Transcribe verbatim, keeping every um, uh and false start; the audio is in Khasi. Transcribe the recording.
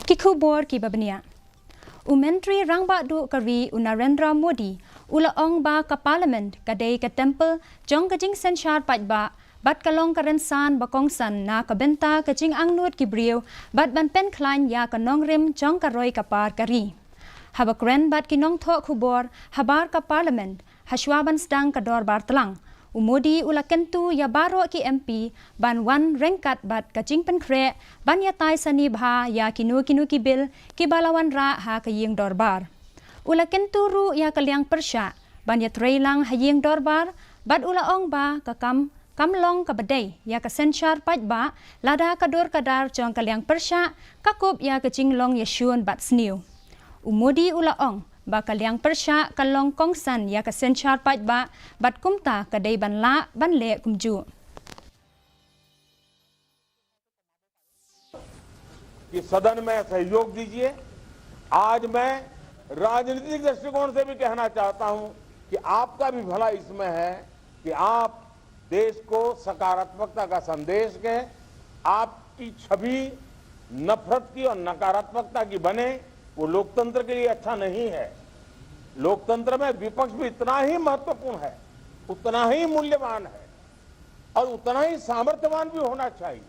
Ki khubor kiba bniah. U Myntri Rangbah Duh ka ri u Narendra Modi u la ong ba ka Parliament ka dei ka temple jong ka jingsynshar paidbah bad ka long ka rynsan ba kongsan na ka bynta ka jingangnud ki briew bad ban pynkhlaiñ ïa ka nongrim jong ka roi ka par ka ri. Haba kren bad ki nongthoh khubor habar ka Parliament hashwa ban sdang ka dorbar tlang, u Modi u la kyntu ïa baroh ki M P ban wan ryngkat bad ka jingpynkhreh ban ïatai sani bha ïa kino kino ki bill kiba la wanrah ha ka ïing dorbar. U la kyntu ruh ïa ka liang pyrshah ban ïatrei lang ha ïing dorbar bad u la ong ba ka kam kam long kaba dei ïa ka synshar paidbah lada ka dur ka dar jong ka liang pyrshah ka kup ïa ka jinglong ïashun bad sniew. U Modi u la ong ba ka liang pyrshah ka long kongsan ïa ka synshar paidbah bad kumta ka dei ban lah ban leh kumjuh. कि सदन में सहयोग दीजिए। आज मैं राजनीतिक दृष्टिकोण से भी कहना चाहता हूं कि आपका भी भला इसमें है कि आप देश को सकारात्मकता का संदेश दें, आपकी छवि नफरत की और नकारात्मकता की बने, वो लोकतंत्र के लिए अच्छा नहीं है। लोकतंत्र में विपक्ष भी इतना ही महत्वपूर्ण है, उतना ही मूल्यवान है और उतना ही सामर्थ्यवान भी होना चाहिए।